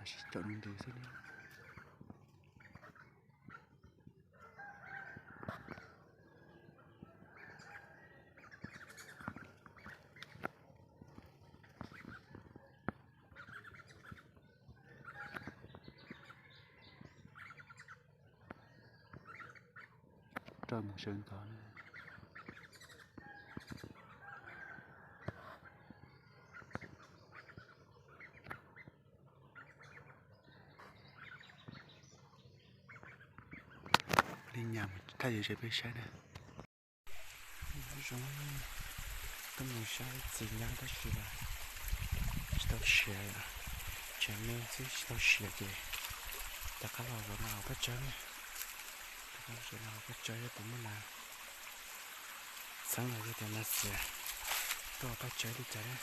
Tsom nws ntws xwb na. Roj mus sawv ntxov na. Li nyam thaj yuav ze peb saib na. Zoo, tuaj mus saib txiv nyab tab sis tsis tau siav, tsev me xwb tsis tau siav ces rov qab los zov nas hauv paj tsawb na. Rov qab los zov nas hauv paj tsawb, yog tias muaj nas txheeb los yog tias nas xiav tuaj paj tsawb li cas na.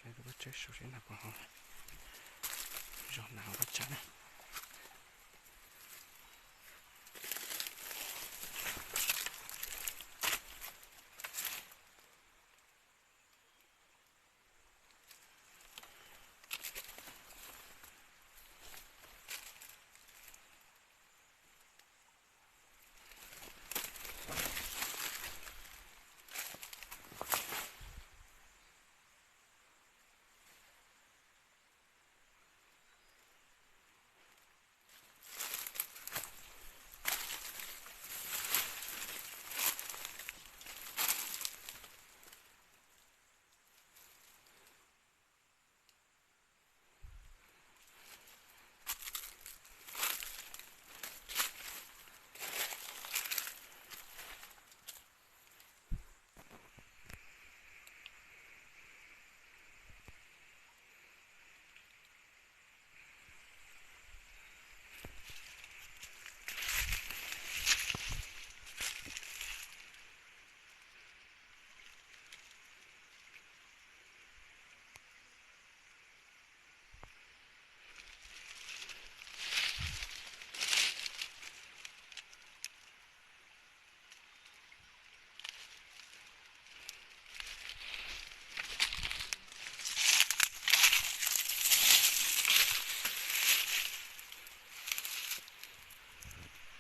Saib tus paj tsawb saum seb nas puas hau, zov nas hauv paj tsawb na.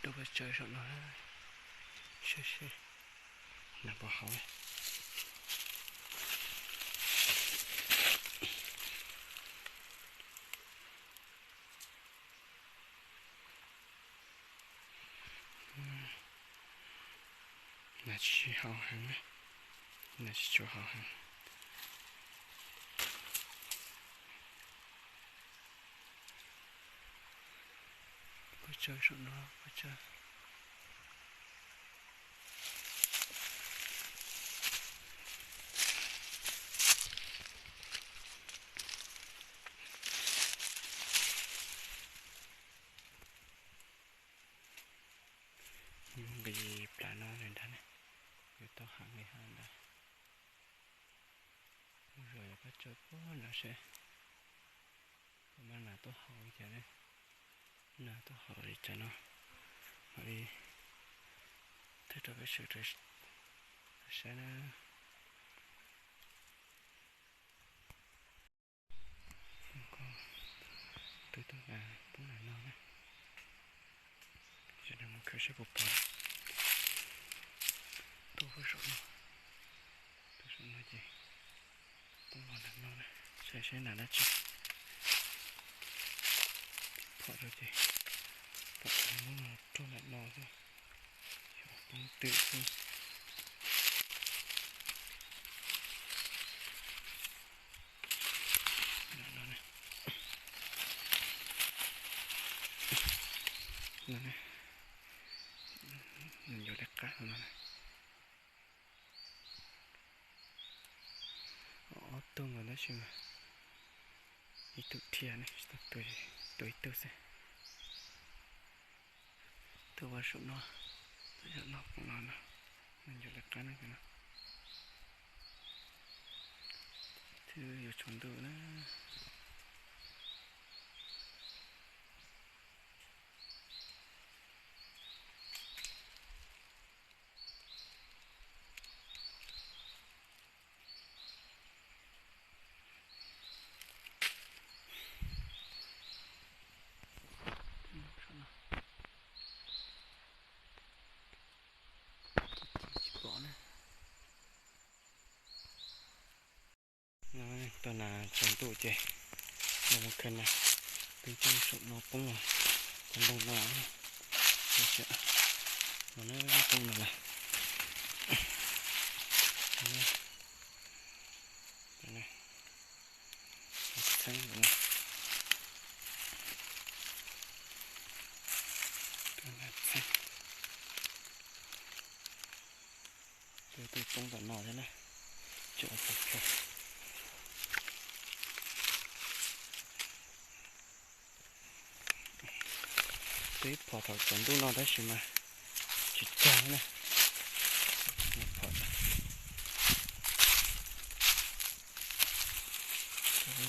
Rau paj tsawb saum no, saib seb nas puas hau. Nas tsis hau heev, nas tsis tshua hau heev. Paj tsawb saum no, paj tsawb. Nqis plaws no ntag ne, yuav tau heev li hab ntag. Mus zov paj tsawb puag nrad seb puas muaj nas tuaj hau li cas ne. Nas Hov li cas no, mam li twb rau peb sawv daws saib na. Twb tuaj poob nram no na. Sawv daws mus khaws saib puas pom. Tuaj poob saum no, tuaj saum no ces poob los nram no na. Saib saib nram dab tsi. Phom rau ces pom mus rau nram no xwb, xyov poob twm xwb. Nram no, nws yuav liab qab no. Ob tug nkaus tab sis mas ib tug dhia ne, tua ib tug xwb. Tuaj ua saum no, saum no poob no no, nws yuav liab qab no. Twb yuav tsaus ntuj na. Tsis pom na. Tau nas tsaus ntuj ces los mus khaws nas. Peb coj saum no poob los, cov ntoo no, no poob no lawm. Txheeb, txheeb. Tus twg poob tom no thiab na. Tso, twb phom thaum tsaus ntuj no tab sis mas tsis cog na. Phom,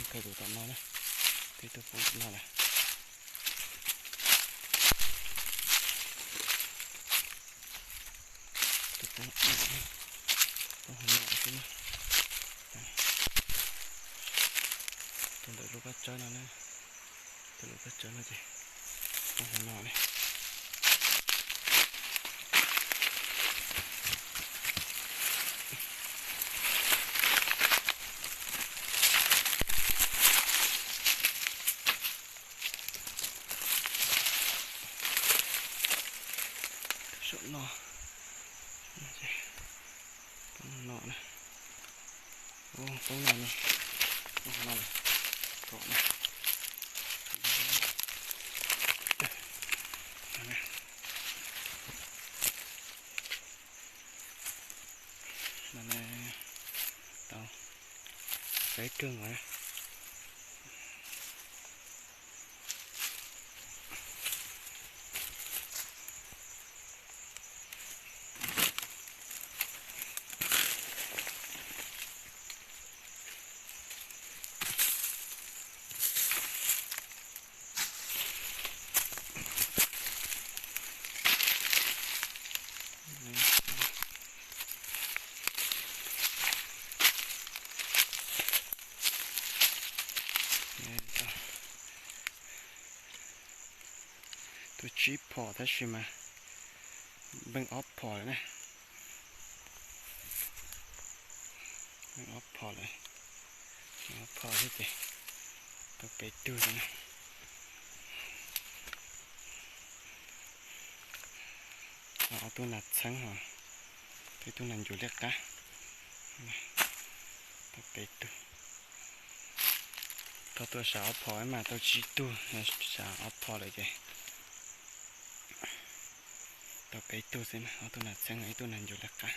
khaws tus tom no na, twb tuaj poob tom no lawm. Tus poob, poob hauv no xwb na. Tus ntawm lub pob tsawb no na, tus lub pob tsawb no ces poob hauv no ne. Saum no, poob no na, poob no na, poob no, pom na. No ne, tau peb tug na. Tus tsib phom tab sis mas npeej ob phom lawm na. Npeej ob phom lawm, ob phom thiab ces tau peb tug na. Ob tug nas txheeb hos, ib tug nas ncuav liab qab, tau peb tug. Thaum tuaj sav ob phom mas tau tsib tug, sav ob phom lawm ces tau peb tug xwb na, ob tug nas txheeb, ib tug nas ncuav liab qab.